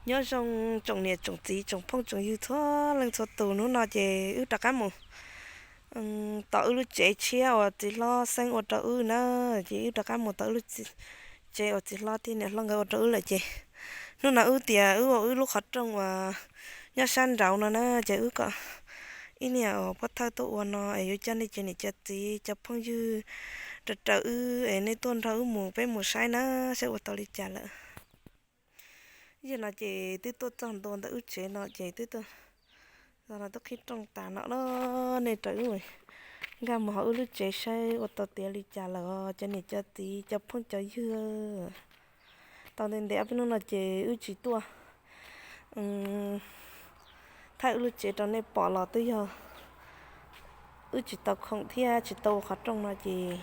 Nyob zoo tsoom niam tsoom txiv tsoom phooj tsoom ywg txhua leej txhua tus, hnub no ces wb rov qab mus tom wb lub tsev tshiab uas txiv hlob xeeb ua rau wb na. Ces wb rov qab mus tom wb lub tsev uas txiv hlob thiab niam hlob nkawd ua rau wb lawm ces hnub no wb tias wb ua wb lub qhov rooj uas nyob sab nraud no na, ces wb kom ib niam uas pov thawj tuaj ua no es yuav coj nej cov niam cov txiv cov phooj ywg raws raws wb es nej tuaj nrog wb mus, peb mus saib na, saib ua tau li cas lawm. Yog no ces twb tuaj txog ntua ntawm wb tsev no ces twb tuaj, no twb qhib rooj tas no na, nej raws wb nkag mus hauv wb lub tsev saib ua tau tiav li cas lawm os cov niam cov txiv cov phooj cov ywg. Tau ntev ntev ob peb hnub no ces wb tsis tuaj thaij wb lub tsev rau nej pom los twb yog wb tsis tau khoom thiab tsis tau ua qhov rooj no ces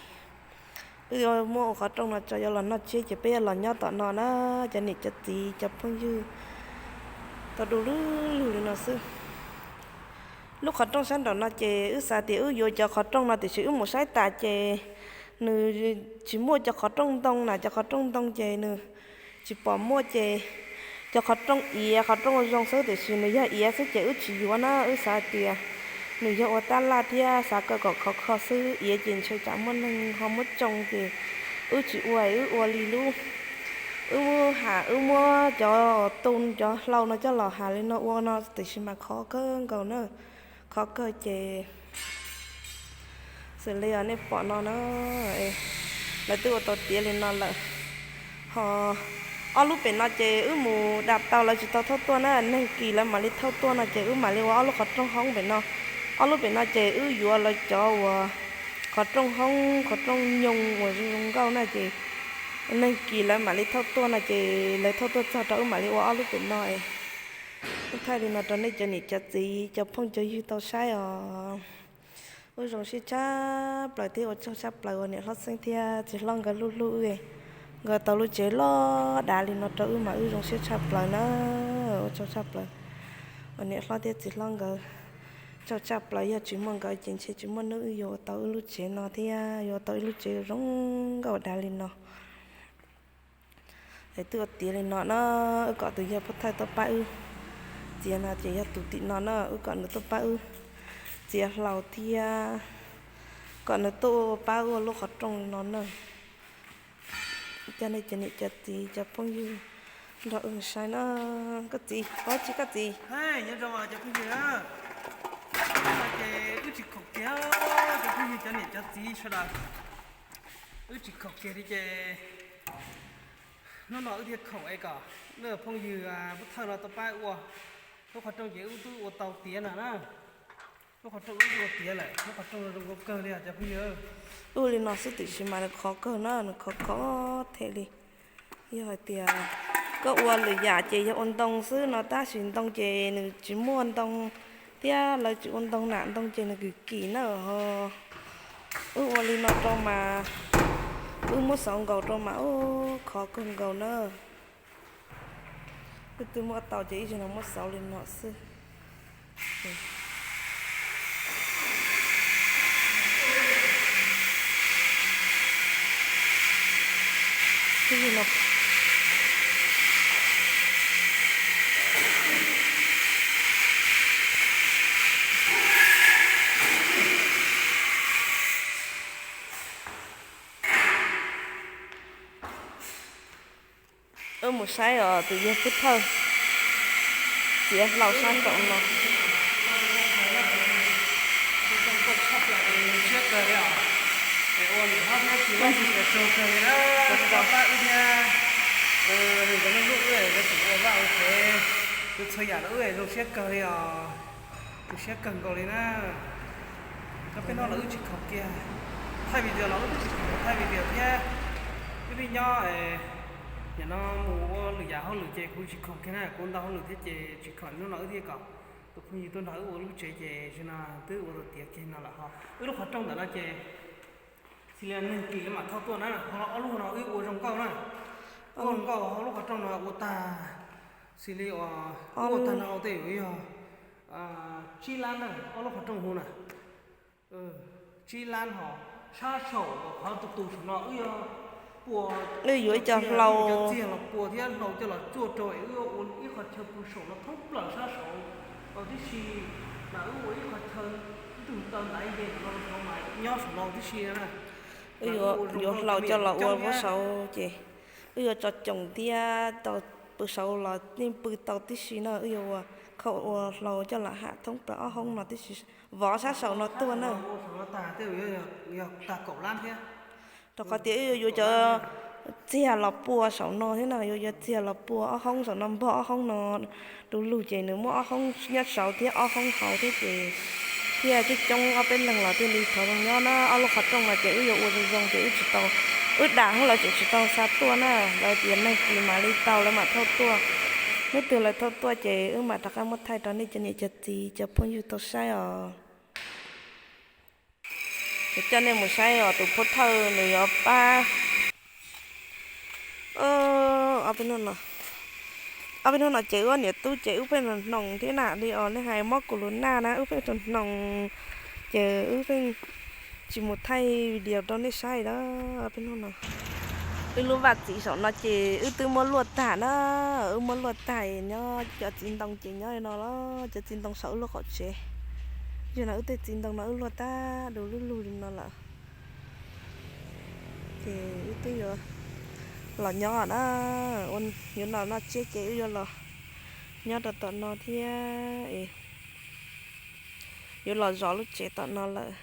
wb muab ua qhov rooj no tso yuav los noj tsiab ces peb yuav los nyob tom no na, cov niam cov txiv cov phooj ywg. Tau du lug li no xwb. Lub qhov rooj sab nraum no ces wb xav tias wb yuav cov qhov rooj no tiam sis wb mus saib tas ces nws tsis muaj cov qhov rooj ntoo na, cov qhov rooj ntoo ces nws tsis pom muaj ces cov qhov rooj iav qhov rooj ua zoo xwb tiam sis nws yog iav xwb ces wb tsis yuav na, wb xav tias nws yog ua tab laj thiab xav kom khov kho xwb, iav ces ntshe tsam muaj neeg ho muab tsoo ces wb tsis ua, wb ua li lub, wb ham wb muab cov tu cov hlau no coj los ham li no ua no tiam sis mas khov kawg nkaus na, khov kawg ces xws li nej pom no na, lawv twb ua tau tiav li no lawm. Ho ob lub pem no ces wb mus dam tau lawv tsis tau thauj tuaj na, neeg kis lawv mam li thauj tuaj no ces wb mam li ua ob lub qhov rooj hoob pem no. Ob lub pem no ces wb yuav lawv cov uas qhov rooj hoob qhov rooj nyoo uas zoo zoo nkauj na ces neeg kis lawv mam li thauj tuaj no ces lawv thauj tuaj txog rau wb mam li ua ob lub pem no. Wb thaij li no rau nej cov niam cov txiv cov phooj cov ywg tau saib os. Wb zoo siab tshaj plaws thiab ua tsaug tshaj plaws uas niam hlob Xeeb thiab txiv hlob nkawd hlub hlub wb, nkawd tau lub tsev loj dav li no rau wb mas wb zoo siab tshaj plaws na. Ua tsaug tshaj plaws uas niam hlob thiab txiv hlob nkawd, tsaug tshaj plaws, yog tsis muaj nkawd ces ntshe tsis muaj hnub wb yuav ua tau wb lub tsev no thiab yuav ua tau wb lub tsev zoo nkauj dav li no. Es twb ua tiav li no na, wb kom tus yawg pov thawj tuaj pab wb txiav no ces yog tus tim no na, wb kom nws tuaj pab wb txiav hlau thiab kom nws tuaj pab wb ua lub qhov rooj li no na. Coj nej cov niam cov txiv cov phooj ywg nrog wb saib na. Koj txiv, koj txiv, koj txiv. Nyob zoo cov phooj ywg na, ces wb tsis khoom kiag, cov phooj ywg cov niam cov txiv sawv daws, wb tsis khoom kiag li ces hnub no wb thiaj khoom es kom phooj ywg pov thawj no tau pab ua lub qhov rooj ces wb twb ua tau tiav no na. Lub qhov rooj wb ua tiav lawm, lub qhov rooj zoo nkauj kawg li cov phooj ywg. Ua li no xwb tiam sis mas nws khov kawg na, nws khov khov them li. Yog hais tias koj ua lwm yam ces yog ua ntoo xwb no tab sis ntoo ces nws tsis muaj ntoo thiab lawv tsis ua ntoo nam ntoo ces nws kim kim na ho. Wb ua li no rau mas, wb muab xauv nkaus rau mas ub khov kawg nkaus na. Wb twb muab tau ces ib zaug no muab xauv li no xwb. Wb mus saib os tus yawg pov thawj txiav hlau sab nraum no. Txhua yam rau wb zoo siab kawg li os. Tus siab kawg nkaus li na. Cov peb no los wb tsis khoom kiag, thaij video los wb twb tsis khoom thaij video thiab. Wb pib nyob, nim no mus ua lwm yam hauj lwm ces kuv tsis khoom kiag na, kuv ntau hauj lwm thiab ces tsis khoom. Hnub no wb thiaj kom tus phooj ywg tuaj nrog wb ua lub tsev ces zaum no twb ua tau tiav kiag no lawm ho. Wb lub qhov rooj ntawm no ces xws li neeg kis lawv mam thauj tuaj na, ho ob lub no wb ua zoo nkauj na. Ua zoo nkauj ho lub qhov rooj no ua tag, xws li ua tag no tej yuav yog tsib lab na, ob lub qhov rooj hu na. Tsib lab ho, sab saum qhov tus tus saum no wb yog Wb yuav ib co hlau, cov txiag los pua thiab hlau coj los tsuaj rau wb ua ib qhov chaw pw saum no thoob plaws sab saud tau tib si, mas wb ua ib qhov chaw ntug taw ntaiv nce no rau saud mas nyob saum no tib si na. Wb yuav hlau coj los ua vov saud ces wb yuav tso coos thiab tau pw saud los yeej pw tau tib si na. Wb yuav ua khau ua hlau coj los ham thoob plaws ob hoob no tib si, vov sab saud no tuaj na. Rau qhov tias wb yuav yuav cov txiag los pua saum no thiab no, yuav yuav txiag los pua ob hoob saum no, npog ob hoob no du lug ces nws muaj ob hoob nyob saud thiab ob hoob hauv thiab ces thiaj coob coob ob peb leeg los thiaj li thov zoo nyob na. Ob lub qhov rooj no ces wb yuav ua zoo zoo ces wb tsis tau, wb dam hoob lawv tseem tsis tau xa tuaj na, lawv tias nag kis mam li tau lawv mam thauj tuaj. Hnub twg lawv thauj tuaj ces wb mam rov qab muab thaij rau nej cov niam cov txiv cov phooj ywg tau saib os. Kuv coj nej mus saib os, tus pov thawj nws yuav pab. Ob peb hnub no ces wb niam tub ces wb pheej hnoos hnoos thiab na, li os nej hais mob kuv lus naj na, wb pheej hnoos hnoos ces wb pheej tsis mus thaij video rau nej saib na. Ob peb hnub no wb lub vaj txiv saum no ces wb twb muab luaj tag na, wb muab luaj tag nyob cov txiv ntoo ces nyob li no los cov txiv ntoo saum wb lub qaum tsev. Yog no wb tej txiv ntoo no wb luaj tag du lub lug li no lawm. Ces wb twb yuav los nyob na, yuav noj noj tsiab ces wb yuav los nyob rau tom no thiab, yuav los zov lub tsev tom no lawm.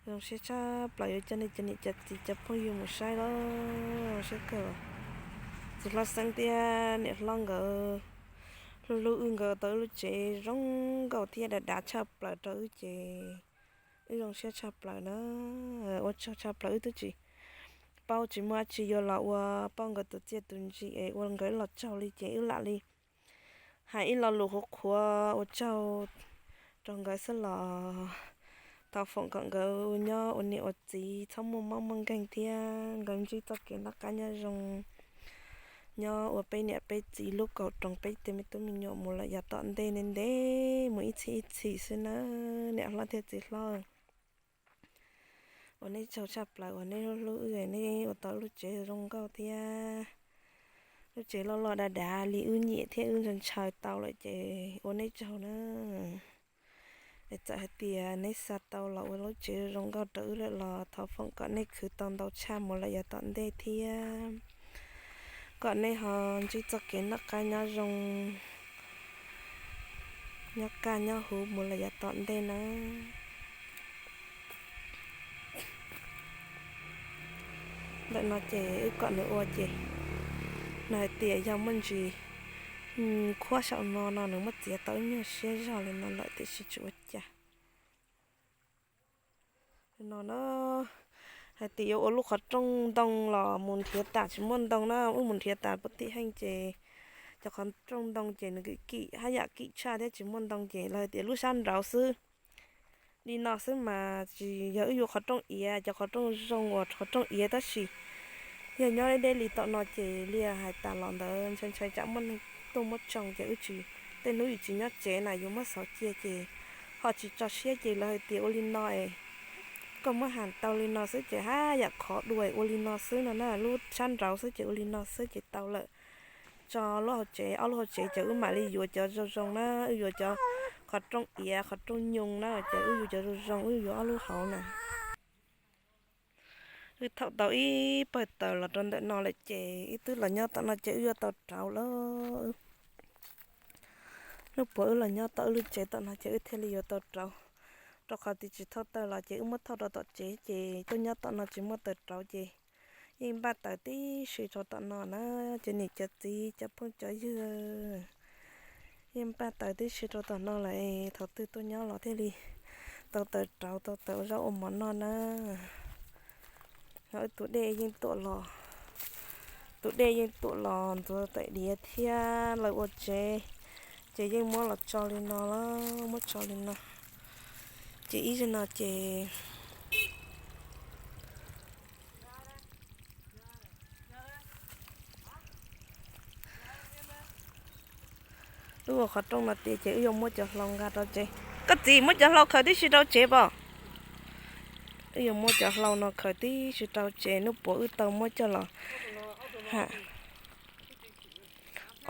Zoo siab tshaj plaws yuav coj nej cov niam cov txiv cov phooj ywg mus saib los zoo siab kawg. Txiv hlob Xeeb thiab niam hlob nkawd hlub hlub wb, nkawd tau wb lub tsev zoo nkauj thiab dav dav tshaj plaws rau wb ces wb zoo siab tshaj plaws na. Ua tsaug tshaj plaws, wb twb tsis paub tsis muaj dab tsi yuav los ua pauj nkawd tus txiaj tus ntsim es ua nkawd los tsaug li ces wb lam li hais ib lo lus qhuav qhuav ua tsaug rau nkawd xwb los thov foom kom nkawd nyob ua niam ua txiv txhob muaj mob muaj nkeeg thiab nkawd ntsib txoj kev noj qab nyob zoo, nyob ua peb niam peb txiv lub kaum roos peb tej me tub me nyuam mus lawm yav tom ntej ntev ntev mus ib txhis ib txhis xwb nawb niam hlob thiab txiv hlob. Ua nej tsaug tshaj plaws uas nej hlub hlub wb, nej ua tau lub tsev zoo nkauj thiab lub tsev loj loj dav dav li wb nyiam thiab wb ntshaw ntshaw tau lawm ces ua nej tsaug na. Es txawm hais tias neb xa tau los ua lub tsev zoo nkauj rau wb lawm los thov foom kom nej khwv tau ntau tshaj mus lawm yav tom ntej thiab kom nej ho ntsib txoj kev noj qab nyob zoo, nyob kaj nyob huv mus lawm yav tom ntej na. Ntawm no ces wb kom nws ua ces nws hais tias yog muaj ntsis khuab saum no no nws muab txiav tau ib nyuag siab zog li no lawm tiam sis tsis ua cas. No na, hais tias yuav ua lub qhov rooj ntoo los mus nrhiav tas tsis muaj ntoo na, wb mus nrhiav tas puag tim heej ces cov qhov rooj ntoo ces nws kim kim haj yam kim tshaj thiab tsis muaj ntoo ces lawv hais tias lub sab nraud xwb. Li no xwb mas tsis yog wb yuav qhov rooj iav, cov qhov rooj zoo uas qhov rooj iav tab sis yog nyob deb deb li tom no ces li hais tas los ntawd ntshai ntshai tsam muaj neeg tuaj muab tsoo ces wb tsis, tej hnub yus tsis nyob tsev na yus muab xauv cia ces ho tsis tso siab ces lawv hais tias ua li no es koj muab has tau li no xwb ces haj yam khov dua ua li no xwb no na, lub sab nraud xwb ces ua li no xwb ces tau lawm. Tso lub hauv tsev, ob lub hauv tsev ces wb mam li yuav cov zoo zoo na, wb yuav cov qhov rooj iav qhov rooj nyoog na ces wb yuav cov zoo zoo, wb yuav ob lub hauv na. Wb thaum tau ib pawg taws los rau ntawm no lawm ces wb twb los nyob tom no ces wb yuav tau rauv lawm. Hnub puav wb los nyob tom wb lub tsev tom no ces wb thiaj li yuav tau rauv, rau qhov tias tsis thauj taws los ces wb muab thauj rau tom tsev ces tuaj nyob tom no tsis muaj taws rauv ces yeej npaj taws tib si rau tom no na, cov niam cov txiv cov phooj cov ywg. Yeej npaj taws tib si rau tom no lawm, thaum twg tuaj nyob los thiaj li tau taws rauv tau taws ua zaub ua mov noj na. Wb tus dej yeej tuam los, tus dej yeej tuam los ntxuav taim diav thiab lawv ua tsev, ces yeej muab los tso li no, muab tso li no. Ces ib zaug no ces wb ua qhov rooj no tiav ces wb yuav muab cov hlau nqa rau tsev. Koj txiv, muab cov hlau khaws tib si rau tsev pom. Wb yuav muab cov hlau no khaws tib si rau tsev, hnub puav wb tau muab coj los ha.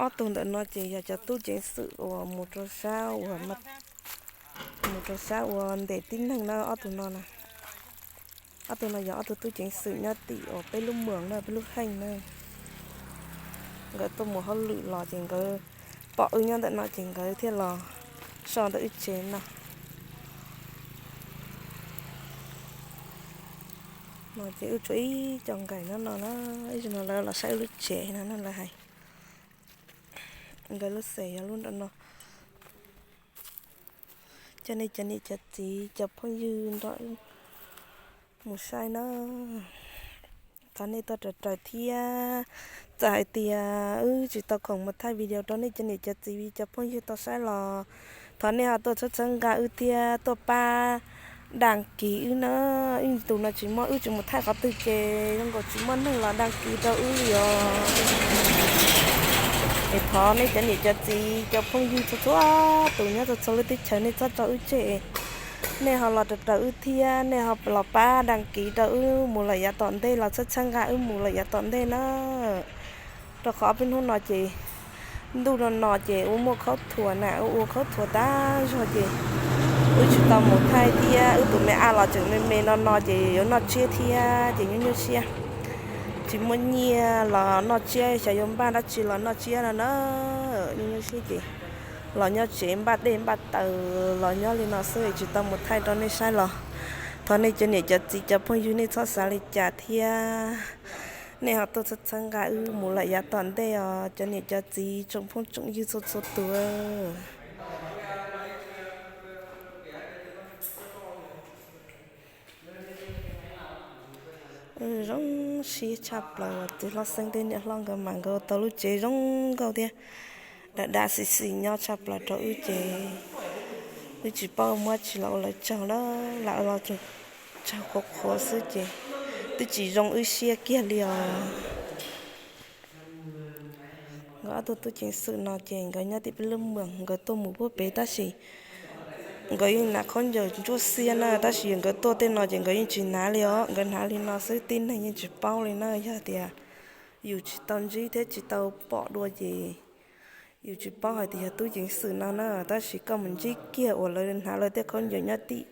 Ob tug ntawm no ces yog cov tub ceev xwm uas mus rau sab uas, mus rau sab uas ntes tib neeg na, ob tug no na. Ob tug no yog ob tug tub ceev xwm nyob tim uas peb lub moos na, peb lub heej na. Nkawd tuaj mus hauj lwm los ces nkawd pom wb nyob ntawm no ces nkawd thiaj los so ntawm wb tsev no. No ces wb tshuav ib co nkais no no na, ib zaug no lawv los saib wb lub tsev no na, lawv hais nkawd lub xeem yog lub nram no. Coj nej cov niam cov txiv cov phooj ywg nrog wb mus saib na. Thov nej tuaj raws raws thiab. Txawm hais tias wb tsis tau khoom mus thaij video rau nej cov niam cov txiv cov phooj ywg tau saib los thov nej ho tuaj txhawb txhawb nqa wb thiab tuaj pab dag kis wb na. Wb tus no tsis muaj, wb tsis mus thaij qhov twg ces zoo nkaus tsis muaj neeg los dag kis rau wb li os. Es thov nej cov niam cov txiv cov phooj ywg txhua txhua tus nyob txhua txhua lub teb chaws nej txhob tso wb tseg. Nej ho los raws raws wb thiab, nej ho los pab dag kis rau wb mus lawm yav tom ntej, los txhawb txhawb nqa wb mus lawm yav tom ntej na. Rau qhov ob peb hnub no ces ntuj no no ces ua muaj khaub thuas na, ua ua khaub thuas tag zog ces wb tsis tau mus thaij thiab. Wb tus me ab los tseem me me no no ces yuav noj tsiab thiab ces nyuaj nyuaj siab. Tsis muaj nyiaj los noj tsiab, xyov yuav npaj dab tsi los noj tsiab no na. Nyuaj nyuaj siab ces los nyob tsev npaj dej npaj taws los nyob li no xwb, tsis tau mus thaij rau nej saib los thov nej cov niam cov txiv cov phooj ywg nej txhob xav li cas thiab. Nej ho tuaj txhawb txhawb nqa wb mus lawm yav tom ntej os cov niam cov txiv tsoom phooj tsoom ywg txhua txhua tus. Zoo siab tshaj plaws, txiv hlob xeeb thiab niam hlob nkawd mas nkawd ua tau lub tsev zoo nkauj thiab dav dav xis xis nyob tshaj plaws rau wb ces wb tsis paub muab tsi los ua lawv tsaug na, lam los tsaug qhuav qhuav xwb ces twb tsis zoo wb siab kiag li os. Nkawd ob tug tub ceev xwm no ces nkawd nyob tim peb lub moos, nkawd tuaj mus puag pem tab sis nkawd yeej hnav khaub ncaws ntsuab xiab na, tab sis nkawd tuaj tej no ces nkawd yeej tsis hnav li os, nkawd hnav li no xwb tib neeg yeej tsis paub li na. Yog tias yus tsis tau ntsib thiab tsis tau pom dua ces yus tsis paub hais tias yog tub ceev xwm no na, tab sis koj mus ntsib kiag uas lawv hnav lawv tej khaub ncaws nyob tim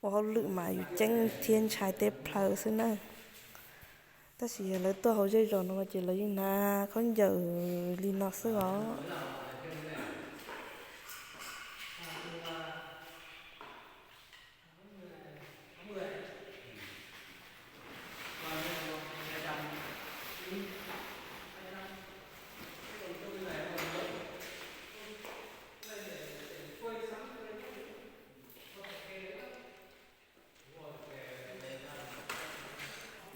ua hauj lwm mas yus ceeb thiab ntshai teb plhaw xwb na. Tab sis yog lawv tuaj hauv zej zos no ces lawv yeej hnav khaub ncaws li no xwb os.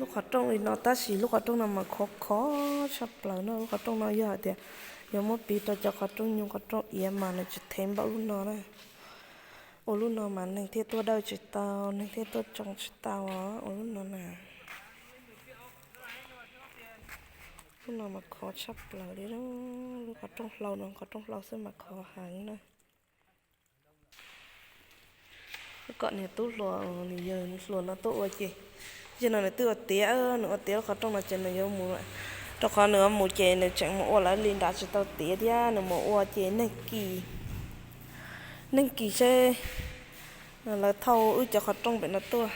Lub qhov rooj li no tab sis lub qhov rooj no mas khov khov tshaj plaws na. Lub qhov rooj no yog hais tias yog muab piv rau cov qhov rooj nyoog qhov rooj iav mas nws tsis thev npaum lub no na. Ua lub no mas neeg thiaj tuaj dawj tsis tau, neeg thiaj tuaj tsoo tsis tau os. Ua lub no na, lub no mas khov tshaj plaws li. Lub qhov rooj hlau no, qhov rooj hlau xwb mas khov heev na. Kom niag tub hluas, nws yawg hluas no tuaj ua ces, yog no nws twb ua tiav, nws ua tiav lub qhov rooj no ces nws yuav mus, rau qhov nws mus ces nws tseem mus ua lawv li nrad tsis tau tiav thiab, nws mus ua ces neeg kis, neeg kis seb lawv thauj wb cov qhov rooj pem no tuaj.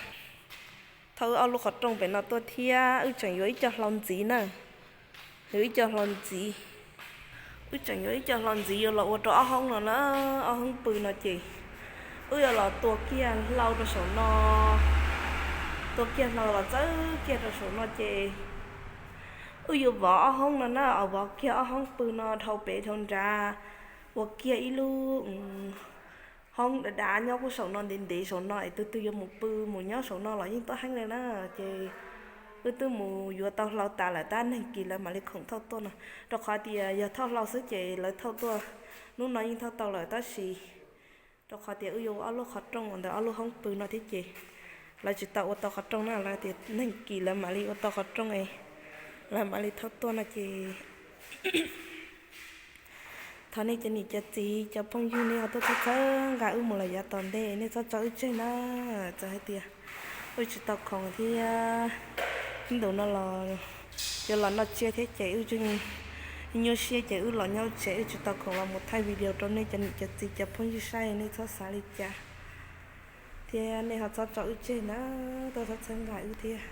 Thauj wb ob lub qhov rooj pem no tuaj thiab wb tseem yuav ib co hlau ntxiv na. Yuav ib co hlau ntxiv, wb tseem yuav ib co hlau ntxiv yuav los ua rau ob hoob no na. Ob hoob pw no ces wb yuav los tua kiag hlau rau saum no, tua kiag hlau los txawb kiag rau saum no ces wb yuav vov ob hoob no na, vov kiag ob hoob pw no dhau pem dhau nrad, ua kiag ib lub hoob dav dav nyob puag saum no ntev ntev saum no es tus twg yuav mus pw mus nyob saum no los yeej tuaj heev li na. Ces wb twb mus yuav tau hlau tas lawm tab neeg kis lawv mam li khoom thauj tuaj no, rau qhov tias yog thauj hlau xwb ces lawv thauj tuaj hnub no yeej thauj tau lawm tab sis rau qhov tias wb yuav ua ob lub qhov rooj ntawm ob lub hoob pw no thiab ces lawv tsis tau ua tau qhov rooj na, lawv tias neeg kis lawv mam li ua tau qhov rooj es lawv mam li thauj tuaj no ces thov nej cov niam cov txiv cov phooj ywg nej ho tuaj txhawb txhawb nqa wb mus lawm yav tom ntej, nej txhob tso wb tseg na. Txawm hais tias Wb tsis tau khoom thiab, ntu no los yuav los noj tsiab thiab ces wb nyuaj siab ces wb los nyob tsev, wb tsis tau khoom los mus thaij video rau nej cov niam cov txiv cov phooj ywg saib, nej txhob xav li cas thiab nej ho txhob tso wb tseg na, tuaj txhawb nqa wb thiab.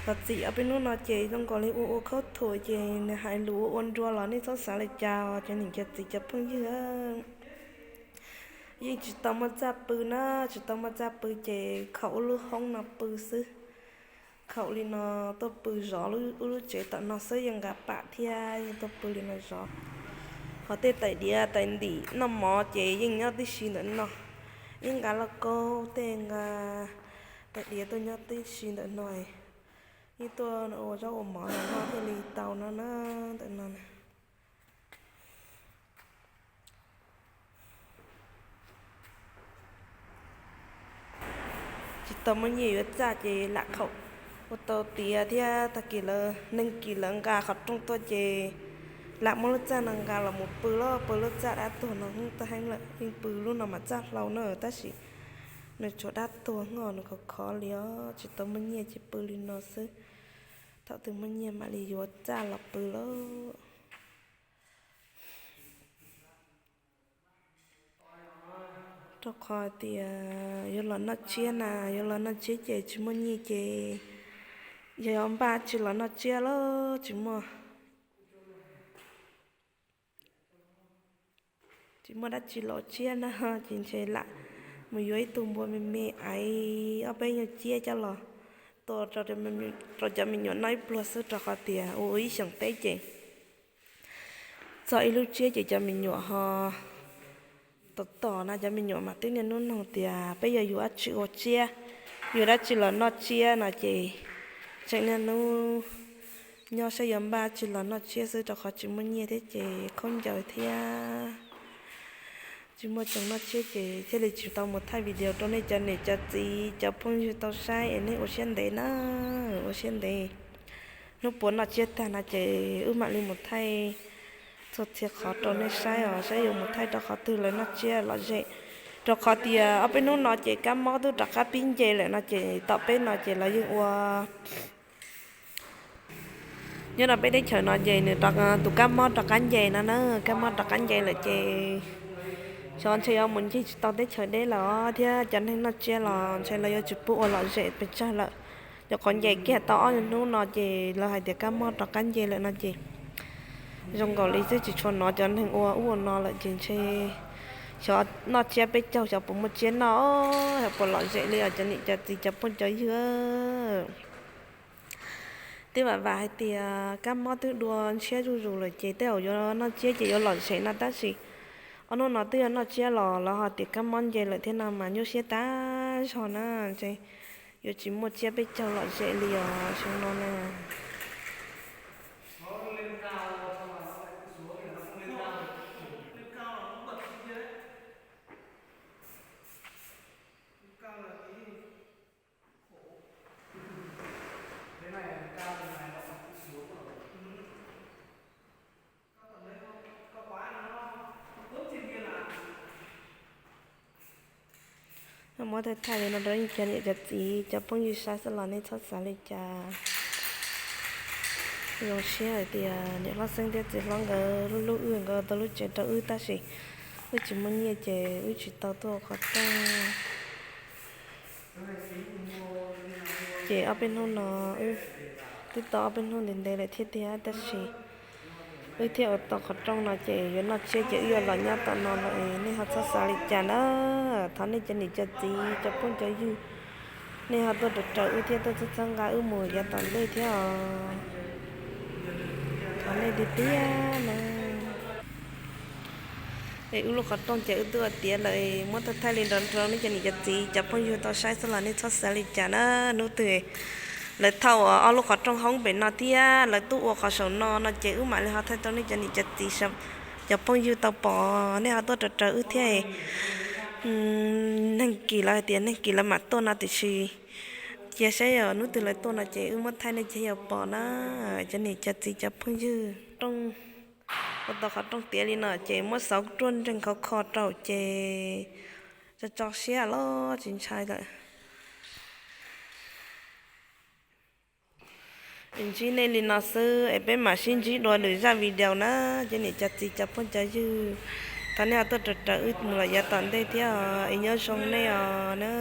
Thov txim, ob peb hnub no ces zoo nkaus li ua ua khaub thuas ces nws hais lus ua ua nrua los nej txhob xav li cas os cov niam cov txiv cov phooj ywg. Yeej tsis tau muaj txaj pw na, tsis tau muaj txaj pw ces khaum ub lub hoob no pw xwb. Khaum li no tuaj pw zov ub lub tsev tom no xwb, yeej nqa pam thiab yeej tuaj pw li no zov. Ho tej tais diav tais ntim noj mov ces yeej nyob tib si ntawm no. Yeej nqa lauj kaub tej nqa tais diav tuaj nyob tib si ntawm no. Yeej tuaj ua zaub ua mov no noj thiaj li tau no na, ntawm no na. Tsis tau muaj nyiaj yuav txaj ces lam khaum ua tau tiav thiab. Tag kis lawv, neeg kis lawv nqa qhov rooj tuaj ces lam muab lub txaj no nqa los mus pw los pw lub txaj dab tuag no, tag heev lawm yeej pw lub no mas txaj hlau na, tab sis nws tsuas dab tuag hos nws khov khov li os, tsis tau muaj nyiaj ces pw li no xwb. Thaum twg muaj nyiaj mam li yuav txaj los pw lauj. Rau qhov tias yuav los noj tsiab na, yuav los noj tsiab ces tsis muaj nyiaj ces yog yuav npaj tsis los noj tsiab los tsis muaj, tsis muaj dab tsi los tsiab na, ces ntshe lam mus yuav ib tug npua me me aiv ob peb nyuag ciab coj los tua rau cov me nyuam noj ib pluag xwb, rau qhov tias ua ib xyoos teb ces txog ib lub tsiab ces cov me nyuam ho tom tom na, cov me nyuam mas twb niaj hnub nug tias peb yuav yuav dab tsi ua tsiab, yuav dab tsi los noj tsiab no ces tseem niaj hnub nyob saib yuav npaj tsis los noj tsiab xwb, rau qhov tsis muaj nyiaj thiab ces khaub ncaws thiab tsis muaj tsoos noj tsiab ces thiaj li tsis tau mus thaij video rau nej cov niam cov txiv cov phooj ywg tau saib es nej ua siab ntev na, ua siab ntev. Hnub puas noj tsiab tag no ces wb mam li mus thaij txhua txhia qhov rau nej saib os, saib yuav mus thaij rau qhov twg lawv noj tsiab lom zem. Rau qhov tias ob peb hnub no ces kab mob twb rov qab pib nce lawm no ces tom peb no ces lawv yeej ua, nyob rau peb teb chaws no ces nws tus kab mob rov qab nce no na, kab mob rov qab nce lawm ces xyov ntshe yuav mus ncig tsis tau teb chaws deb lawm os, thiab cov neeg noj tsiab los ntshe lawv yuav tsis pub ua lom zem pes tsawg lawm. Cov qhov nce kiag tau ob hnub no ces lawv hais tias kab mob rov qab nce lawm no ces zoo nkaus li twb tsis tshua hnov cov neeg ua ub ua no lawm ces ntshe xyov noj tsiab peb caug xyov puas muaj tsiab noj, xyov puas lom zem li os cov niam cov txiv cov phooj cov ywg. Twb vam vam hais tias kab mob twb dua ntshiab zuj zus lawm ces tej zaum yuav noj tsiab ces yuav lom zem no tab sis ob hnub no twb yuav noj tsiab los lawv ho tias kab mob nce lawm thiab no mas nyuaj siab tag zog na, ntshe yuav tsis muaj tsiab peb caug lom zem li os xyoo no na. Muab thaij thaij li no rau nej cov niam cov txiv cov phooj ywg saib xwb los nej txhob xav li cas. Zoo siab hais tias niam hlob Xeeb thiab txiv hlob nkawd hlub hlub wb, nkawd tau lub tsev rau wb tab sis wb tsis muaj nyiaj ces wb tsis tau tuaj ua qhov rooj. Ces ob peb hnub no, wb twb tau ob peb hnub ntev ntev lawm thiab tiag tab sis wb thiaj ua tau qhov rooj no ces yuav noj tsiab ces wb yuav los nyob tom no lawm es nej ho txhob xav li cas na. Thov nej cov niam cov txiv cov phooj cov ywg, nej ho tuaj raws raws wb thiab tuaj txhawb txhawb nqa wb mus yav tom ntej thiab os. Thov nej tiag tiag na. Es wb lub qhov rooj ces wb twb ua tiav lawm, muab thaij thaij li nrov nrov nej cov niam cov txiv cov phooj ywg tau saib xwb los nej txhob xav li cas na. Hnub twg lawv thauj ob lub qhov rooj hoob pem no thiab lawv tuaj ua qhov saum no no ces wb mam li ho thaij rau nej cov niam cov txiv cov phooj ywg tau pom, nej ho tuaj raws raws wb thiab. Neeg kis lawv hais tias neeg kis lawv mam tuaj no tiam sis cia saib os, hnub twg lawv tuaj no ces wb muab thaij nej cov yuav pom na. Cov niam cov txiv cov phooj ywg, rooj, ua tau qhov rooj tiav li no ces muab xauv ruaj nreeg khov kho rau ces tso tso siab los tsis ntshai lawm. Ntsib nej li no xwb es peb mam sib ntsib dua lwm zaj video na. Ces niam cov txiv cov phooj cov ywg, thov nej ho tuaj raws raws wb mus lawm yav tom ntej thiab os, es nyob zoo nej os na.